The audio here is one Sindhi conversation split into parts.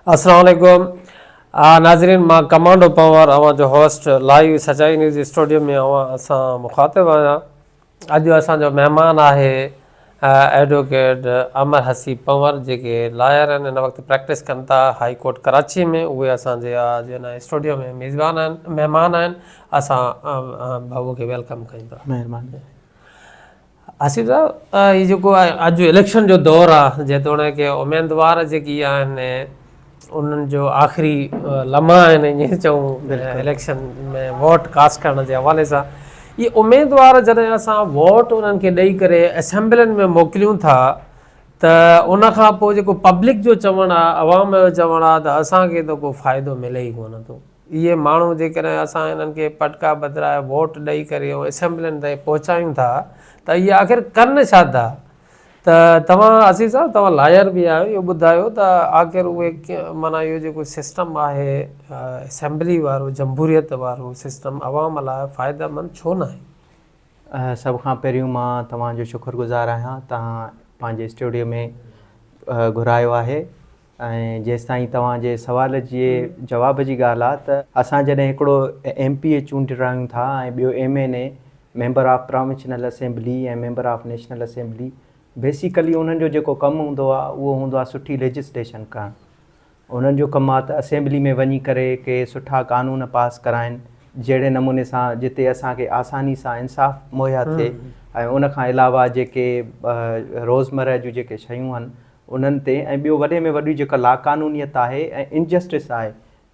السلام عليڪم ناظرين مان ڪمانڊو پنور اوهان جو host live Sachai news studio ۾ اوهان سان مخاطب آهيان اڄ اسان جو مهمان آهي ايڊووڪيٽ امر حسيب پنور جيڪي لائر آهن هن وقت پريڪٽس ڪن ٿا هائي ڪورٽ ڪراچي ۾ اهي اسان جي اڄ هن اسٽوڊيو ۾ ميزبان آهن مهمان آهن اسان ڀائو کي welcome ڪيون ٿا. مهرباني. آصف صاحب هي جيڪو اڄ اليڪشن جو دور آ جيتوڻيڪ اميدوار جيڪي آهن انهن جو آخري لمحا آهن ائين چئون اليڪشن ۾ ووٽ ڪاسٽ ڪرڻ جي حوالي سان اهي اميدوار جڏهن اسان ووٽ انهن کي ڏئي ڪري اسيمبلين ۾ موڪليون ٿا ته ان کان پوء جيڪو پبلڪ جو چوڻ آ عوام جو چوڻ آ ته اسان کي ته ڪو فائدو ملي ئي ڪونه ٿو. اهي ماڻهو جيڪڏهن اسان انهن کي پٽڪا ٻڌرائي ووٽ ڏئي ڪري ۽ اسيمبلين تائين پهچايون ٿا ته اهي آخر ڪن ڇا ٿا ته توهان عزيز صاحب توهان لائر به آهيو اهو ٻڌايو ته آخر اهي معنيٰ اهو جيڪو سسٽم آهي اسيمبلي وارو جمهوريت وارو سسٽم عوام لاء فائده مند ڇو ناهي؟ سڀ کان پهريون مان توهان جو شڪر گذار آهيان توهان پنهنجي اسٽوڊيو ۾ گهرايو آهي ۽ جيستائين توهان جي سوال جي جواب جي ڳالهه آ ته اسان جڏهن هڪڙو ايم پي اي چونڊرايون ٿا ۽ ٻيو M N A, member of provincial assembly ۽ member of national assembly, basically انهن جو جيڪو ڪم هوندو آ اهو هوندو آ سٺي ليجسليشن ڪرڻ. انهن جو ڪم آ ته اسيمبلي ۾ وڃي ڪري ڪي سٺا قانون پاس ڪرائين جهڙي نموني سان جتي اسان کي آساني سان انصاف مهيا ٿئي ۽ ان کان علاوه جيڪي روزمره جون جيڪي شيون آهن انهن تي ۽ ٻيو وڏي ۾ وڏي جيڪا لاقانونيت آهي ۽ انجسٽس آهي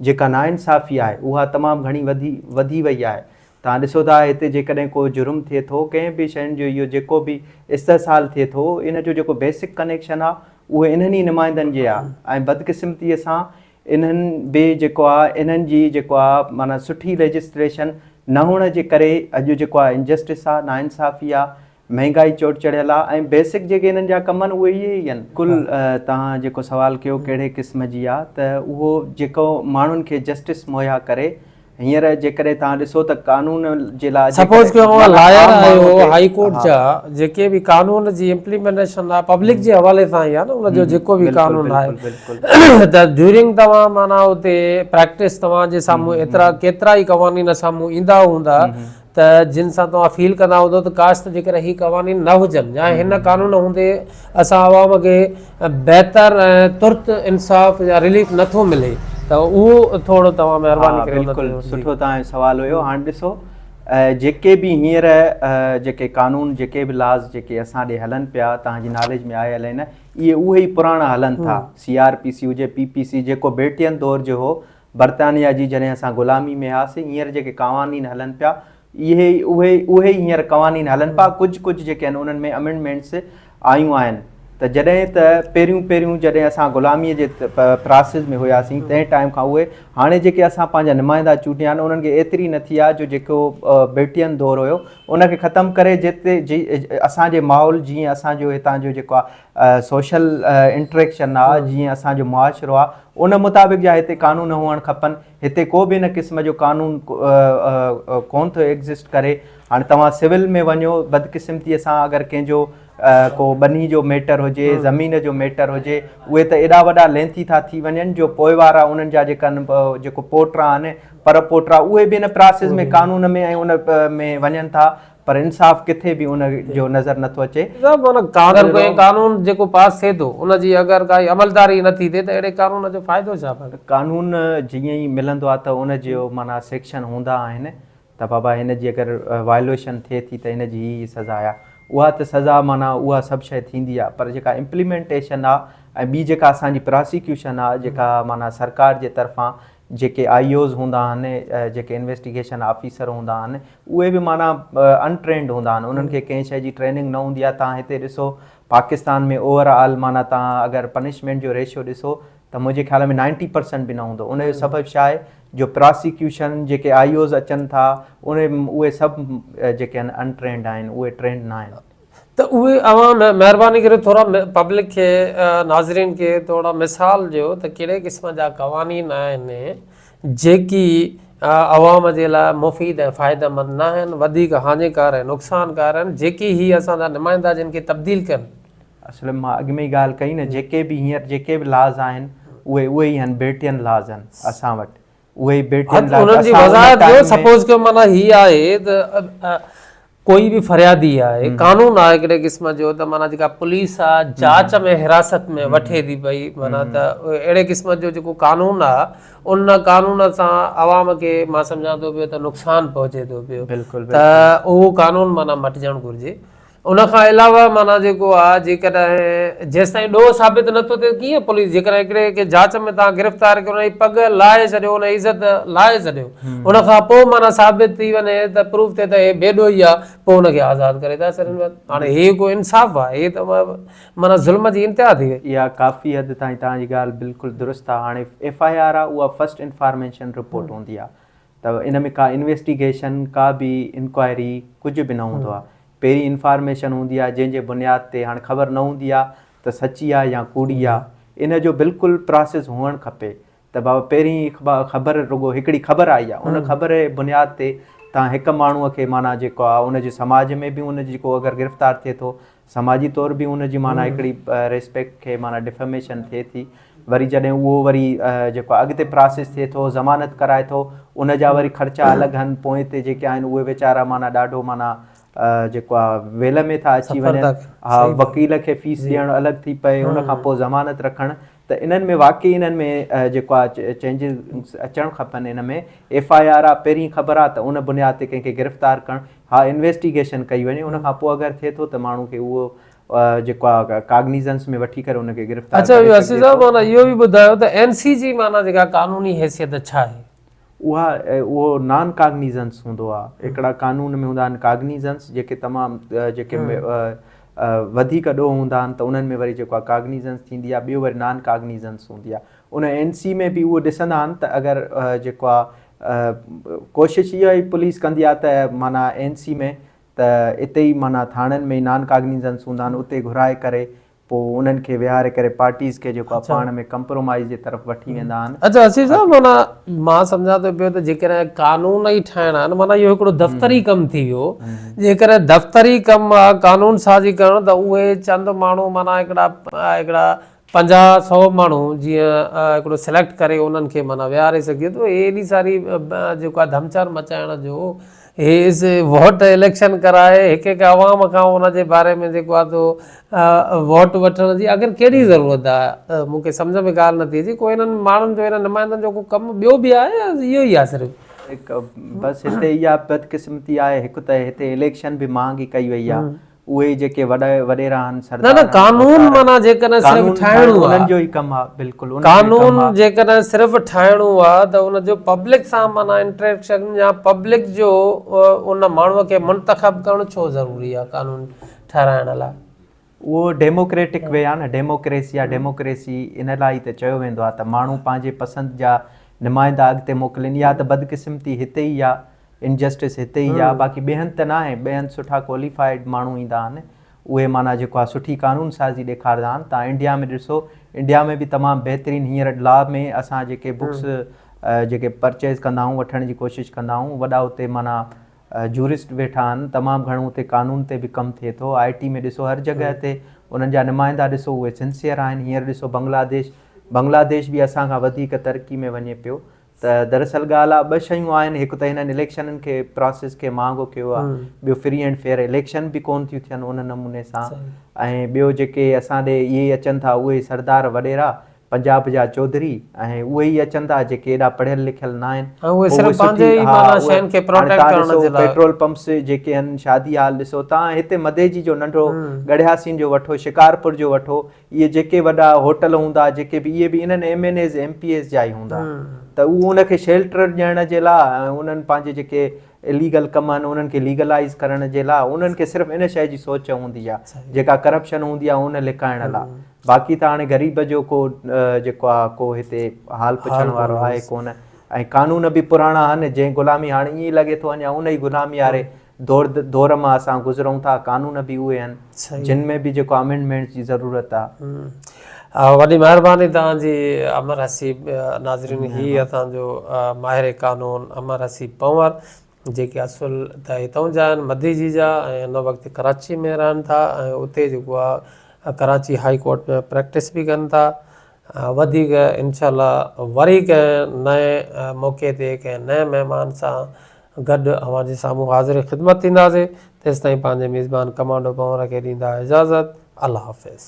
جيڪا ناانصافي آهي اها تمام گهڻي وڌي وڌي وئي آهي توهان ڏسو ٿا هتي جيڪڏهن ڪو جرم ٿئي ٿو ڪنهن به شين جو اهو جيڪو به استحصال ٿئي ٿو ان جو جيڪو بيسڪ ڪنيڪشن آهي اهو انهن ئي نمائندن جي آهي ۽ بدقسمتي سان انهن به جيڪو آهي انهن جي جيڪو آهي معنيٰ سٺي ليجسليشن نه هئڻ جي ڪري اڄ جيڪو آهي انجسٽس آهي ناانصافي آهي مهنگائي چوٽ چڙهيل آ ۽ بيسڪ جيڪي انهن جا ڪم آهن اهي اهي ئي آهن. بلڪل توهان جيڪو سوال ڪيو ڪهڙي قسم جي آ ته اهو جيڪو ماڻهن کي جسٽس مهيا ڪري هينئر جيڪڏهن توهان ڏسو ته قانون جي لاء سپوز ڪيو اوهان لائر آهيو هائي ڪورٽ جا جيڪي به قانون جي امپليمينٽيشن آ پبلڪ جي حوالي سان ئي آ نه ان جو جيڪو به قانون آهي ته ڊيورنگ توهان معنيٰ اتي پريڪٽس توهان جي سامهون ايترا ڪيترا ئي قوانين سامهون ايندا هوندا ته جن سان توهان فيل ڪندا هوندو ته ڪاش ته جيڪڏهن هي قوانين نه هجن يا هن قانون هوندي اسان عوام کي بهتر ۽ ترت انصاف يا رليف نه ٿو ملي ته اهو ٿورو توهان مهرباني ڪري ان تي بلڪل سٺو توهان جو سوال هيو هاڻ ڏسو جيڪي به هينئر جيڪي قانون جيڪي به لاز جيڪي اسان ڏي هلن پيا توهان جي ناليج ۾ آهي الائي نه اهي اهي ئي پراڻا هلن ٿا سي آر پي سي هجي پي پي سي جيڪو برٽين دور جو هو برطانيا جي جڏهن اسان غلامي ۾ هئاسين هينئر جيڪي قوانين هلن پيا اهي اهي اهي ئي هينئر قوانين هلن پيا ڪجهه ڪجهه جيڪي آهن انهن ۾ امينڊمينٽس آيون آهن ته جڏهن ته پهريون پهريون جڏهن اسان غلامي جي پراسيس ۾ هياسين تنهن ٽائيم کان اهي هاڻي جيڪي اسان پنهنجا نمائندا چونڊيا آهن انهن کي ايتري نه ٿي آهي جو جيڪو برٽين دور هيو ان کي ختم ڪري جتي جي اسان جي ماحول جيئن اسان جو هتان جو جيڪو آهي سوشل انٽريڪشن آ جيئن اسان جو معاشرو آ ان مطابق جا هتي قانون هئڻ کپن هتي ڪو به ان قسم جو قانون ڪون ٿو ايگزسٽ ڪري هاڻي توهان سول ۾ وڃو بدقسمتي سان اگر ڪنهن جو ڪو ٻني جو ميٽر هجي زمين جو ميٽر هجي اهي ته ايڏا وڏا لينٿي ٿا ٿي وڃن جو پوء وارا انهن جا جيڪا جيڪو پوٽرا آهن پر پوٽرا اهي به ان پراسيس ۾ قانون ۾ ۽ ان ۾ وڃن ٿا پر انصاف ڪٿي به ان جو نظر نٿو اچي. اگر ڪوئي قانون جيڪو پاس ٿئي ٿو ان جي اگر ڪائي عملداري نه ٿي ٿئي ته اهڙي قانون جو فائدو ڇا پيو؟ قانون جيئن ئي ملندو آهي ته ان جو معنيٰ سيڪشن هوندا آهن ته بابا هن جي اگر وائلوشن ٿئي ٿي ته هن جي هي هي سزا آهي اها ته سزا معنيٰ اها سڀ شيء ٿيندي آهي پر جيڪا امپليمينٽيشن آهي ۽ ٻي جيڪا اسان جي پراسيڪيوشن آهي جيڪا معنيٰ سرڪار جي طرفان جيڪي آئي اوز هوندا آهن جيڪي انويسٽيگيشن آفيسر هوندا آهن اهي به معنيٰ ان ٽرينڊ هوندا آهن انهن کي ڪنهن شيء جي ٽريننگ نه هوندي آهي تان هتي ڏسو پاڪستان ۾ اوور آل معنيٰ تان اگر پنشمينٽ جو ريشو ڏسو ته منهنجي خيال ۾ نائنٽي پرسنٽ به نه هوندو ان جو سبب ڇا آهي جو پراسيڪيوشن جيڪي آئي اوز اچن ٿا ان اهي سڀ جيڪي آهن ان ٽرينڊ آهن اهي ٽرينڊ نه آهن. ته اهي اوهان مهرباني ڪري ٿورا پبلڪ کي ناظرين کي ٿورا مثال ڏيو ته ڪهڙي قسم جا قوانين آهن جيڪي عوام جي لاء مفيد ۽ فائده مند نه آهن وڌيڪ هاڃيڪار ۽ نقصانڪار آهن جيڪي هي اسان جا نمائندا جن کي تبديل ڪن. اصل ۾ مان اڳ ۾ ئي ڳالهه ڪئي نه جيڪي به هينئر جيڪي به لاز آهن اهي اهي ئي آهن برٽين لاز آهن اسان وٽ اهي ئي برٽين لاز انهن جي وضاحت ڏيو سپوز ڪيو معنيٰ هي آهي ته ڪوئي به فريادي آهي قانون آهي هڪڙي قسم جو ته معنيٰ جيڪا پوليس آ جاچ ۾ حراست ۾ وٺي ٿي پئي معنيٰ ته اهڙي قسم جو جيڪو قانون آ ان قانون سان عوام کي مان سمجهان ٿو پيو ته نقصان پهچي ٿو پيو ته اهو قانون معنيٰ مٽجڻ گهرجي ان کان علاوه معنيٰ جيڪو آ جيڪڏهن جيستائين ڏوهه ثابت نه ٿو ٿئي ڪيئن پوليس جيڪڏهن هڪڙي کي جاچ ۾ توهان گرفتار ڪيو ان جي پڳ لاهي ڇڏيو ان جي عزت لاهي ڇڏيو ان کان پوء معنيٰ ثابت ٿي وڃي ته پروف ٿئي ته هي بي ڏوهي آ پوء ان کي آزاد ڪري ٿا ڇڏين هاڻي هي ڪو انصاف آ هي ته معنيٰ ظلم جي انتها ٿي وئي. اها ڪافي حد تائين توهان جي ڳالهه بلڪل درست آ هاڻي ايف I R آ اها فرسٽ انفارميشن رپورٽ هوندي آ ته ان ۾ ڪا انويسٽيگيشن ڪا به انڪوائري ڪجهه به نه هوندو آ پهرين انفارميشن هوندي آهي جنهن جي بنياد تي هاڻ خبر نه هوندي آهي ته سچي آهي يا ڪوڙي آهي ان جو بلڪل پراسيس هئڻ کپي ته بابا پهرين خبر رڳو هڪڙي خبر آئي آهي ان خبر جي بنياد تي تان هڪ ماڻهو کي معنيٰ جيڪو آهي ان جي سماج ۾ به ان جيڪو اگر گرفتار ٿئي ٿو سماجي طور به ان جي معنيٰ هڪڙي ريسپيڪٽ کي معنيٰ ڊفميشن ٿئي ٿي وري جڏهن اهو وري جيڪو اڳتي پراسيس ٿئي ٿو ضمانت ڪرائي ٿو ان جا وري خرچا الڳ آهن پوئين تي جيڪي آهن اهي ويچارا معنيٰ ڏاڍو معنيٰ جيڪو آهي ويل ۾ ٿا اچي وڃن ها وڪيل کي فيس ڏيڻ الڳ ٿي پئي ان کان پوء ضمانت رکڻ ته انهن ۾ واقعي انهن ۾ جيڪو آهي چينجز اچڻ کپن ان ۾ ايف I R آهي پهرين خبر آهي ته ان بنياد تي ڪنهن کي گرفتار ڪرڻ ها انويسٽيگيشن ڪئي وڃي ان کان پوء اگر ٿئي ٿو ته ماڻهو کي اهو جيڪو آ ڪاگنيزنس ۾ وٺي ڪري ان کي گرفتار اچا ڪري وسيم سگهجي صاحب ٿو. معنيٰ اهو به ٻڌايو ته اين سي جي معنيٰ جيڪا قانوني حيثيت ڇا آهي؟ اها اهو نان ڪاگنيزنس هوندو آ هڪڙا قانون ۾ هوندا آهن ڪاگنيزنس جيڪي تمام جيڪي وڌيڪ ڏوهه هوندا آهن ته انهن ۾ وري جيڪو آ ڪاگنيزنس ٿيندي آ ٻيو وري نان ڪاگنيزنس هوندي آ ان اين سي ۾ به اهو ڏسندا آهن ته اگر جيڪو آ ڪوشش اها ئي پوليس ڪندي آ ته معنيٰ اين سي ۾ ته اتي ئي معنيٰ ٿاڻن ۾ ئي نان ڪاگنيزنس هوندا آهن اتي گهرائي ڪري پوء انهن کي ويهاري ڪري پارٽيز کي جيڪو آهي پاڻ ۾ ڪمپرومائيز جي طرف وٺي ويندا آهن. اڇا حسيب صاحب معنيٰ مان سمجهان ٿو پيو ته جيڪڏهن قانون ئي ٺاهڻا آهن معنيٰ اهو هڪڙو دفتري ڪم ٿي ويو جيڪڏهن دفتري ڪم آهي قانون سازي ڪرڻ ته اهي چند ماڻهو معنيٰ هڪڙا هڪڙا 50 سو ماڻهو جيئن هڪڙو سليڪٽ ڪري انهن کي معنيٰ ويهاري سگهجي ٿو ايڏي ساري جيڪو آهي ڌمچر مچائڻ جو هي اس ووٽ اليڪشن ڪرائي هڪ هڪ عوام کان ان جي باري ۾ جيڪو آهي سو ووٽ وٺڻ جي آخر ڪهڙي ضرورت آهي مون کي سمجهه ۾ ڳالهه نٿي اچي ڪو انهن ماڻهن جو انهن نمائندن جو ڪو ڪم ٻيو به آهي يا اهو ئي آهي صرف. هڪ بس هتي اها بدقسمتي آهي هڪ ته هتي اليڪشن به مهانگي ڪئي وئي آهي اهي ئي جيڪي وڏا وڏيرا آهن نه نه سردار آهن قانون ڀوتار معنيٰ جيڪڏهن صرف قانون ٺاهڻ ٺاهڻو آ انهن جو ئي ڪم آ بلڪل انهن جو ئي ڪم قانون آ. جيڪڏهن صرف ٺاهڻو آ ته ان جو پبلڪ سان معنيٰ انٽريڪشن يا پبلڪ جو ان ماڻهو کي منتخب ڪرڻ ڇو ضروري آ قانون ٺهرائڻ لاء. اهو ڊيموڪريٽڪ وي آ نه ڊيموڪريسي آ ڊيموڪريسي ان لاء ئي ته چيو ويندو آ ته ماڻهو پنهنجي پسند جا نمائندا اڳتي موڪلين اها ته بدقسمتي هتي ئي آ انجسٽس هتي ئي آ باقي ٻئي هنڌ ته ناهي ٻئي هنڌ سٺا ڪواليفائيڊ ماڻهو ايندا آهن اهي معنيٰ جيڪو آ سٺي قانون سازي ڏيکارندا آهن تان انڊيا ۾ ڏسو انڊيا ۾ به تمام بهترين هينئر لا ۾ اسان جيڪي بڪس جيڪي پرچيز ڪندا آهيون وٺڻ جي ڪوشش ڪندا آهيون وڏا اتي معنيٰ جورسٽ ويٺا آهن تمام گهڻو اتي قانون تي به ڪم ٿئي ٿو آء ٽي ۾ ڏسو هر جڳهه تي انهن جا نمائندا ڏسو اهي سنسيئر آهن هينئر ڏسو بنگلاديش بنگلاديش به اسان کان وڌيڪ ترقي ۾ وڃي پيو ته دراصل ڳالهه آ ٻه شيون آهن هڪ ته هنن اليڪشنن کي پراسيس کي مهانگو ڪيو آ ٻيو فري اينڊ فيئر اليڪشن به ڪون ٿيون ٿين ان نموني سان ۽ ٻيو جيڪي اسان ڏي اهي اچن ٿا اهي سردار وڏيرا پنجاب جا چوڌري ۽ اهي ئي اچن ٿا جيڪي ايڏا پڙهيل لکيل نه آهن ۽ اهي صرف پنهنجي ئي معنيٰ شين کي پروٽيڪٽ ڪرڻ جي لاء پيٽرول پمپس جيڪي آهن شادي هال ڏسو تان هتي مديجي جو ننڍو ڳڙهياسين جو وٺو شڪارپور جو وٺو اهي جيڪي وڏا هوٽل هوندا جيڪي به اهي به انهن M N As M P As جا ئي هوندا ته اهو ان کي شيلٽر ڏيڻ جي لاء ۽ انهن پنهنجي جيڪي اليگل ڪم آهن انهن کي ليگلائز ڪرڻ جي لاء انهن کي صرف ان شيء جي سوچ هوندي آهي جيڪا ڪرپشن هوندي آهي ان لڪائڻ لاء باقي ته هاڻي غريب جو ڪو جيڪو آهي ڪو هتي حال پڇڻ وارو آهي ڪونه ۽ قانون به پراڻا آهن جنهن غلامي هاڻي ائين لڳي ٿو اڃا ان ئي غلامي واري دور دور مان اسان گذرون ٿا قانون به اهي آهن جن ۾ به جيڪو امينڊمينٽس جي ضرورت آ. وڏي مهرباني توهان جي امر حسيب ناظرين هي اسان جو ماهر قانون امر حسيب پنور جيڪي اصل ته هتئون جا آهن مديجي جا ۽ هن وقت ڪراچي ۾ رهن ٿا ۽ اتي جيڪو آ ڪراچي هائي ڪورٽ ۾ پريڪٽس به ڪن ٿا. وڌيڪ انشاء الله وري ڪنهن نئين موقعي تي ڪنهن نئين مهمان سان گڏ اوهان جي سامهون حاضر خدمت ٿينداسين تيستائين پنهنجي ميزبان ڪمانڊو پنهور کي ڏيندا اجازت الله حافظ.